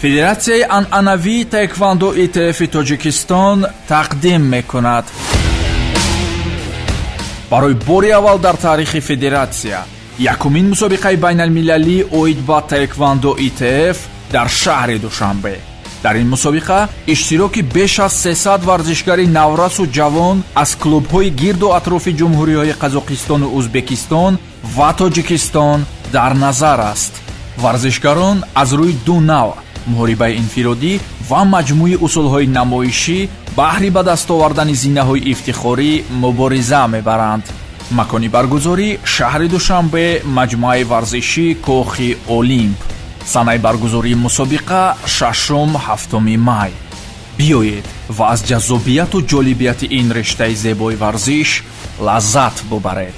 Федератсияи анъанавии таэквондо ИТФи Тоҷикистон тақдим мекунад. Барои бори аввал дар таърихи федератсия якумин мусобиқаи байналмилалӣ оид ба таэквондо ИТФ дар шаҳри Душанбе. Дар ин мусобиқа иштироки беш аз 300 варзишгари наврасу ҷавон аз клубҳои гирду атрофи ҷумҳуриҳои Қазоқистону Ӯзбекистон ва Тоҷикистон дар назар аст. Варзишгарон аз рӯи ду навъ муҳорибаи инфиродӣ ва маҷмӯи усулҳои намоишӣ баҳри ба даст овардани зинаҳои ифтихорӣ мубориза мебаранд. Макони баргузорӣ шаҳри Душанбе, маҷмӯаи варзишӣ Кохи Олимп. Санаи баргузории мусобиқа 6-7 май. Биёед ва аз ҷаззобияту ҷолибияти ин риштаи зебои варзиш лаззат бубаред.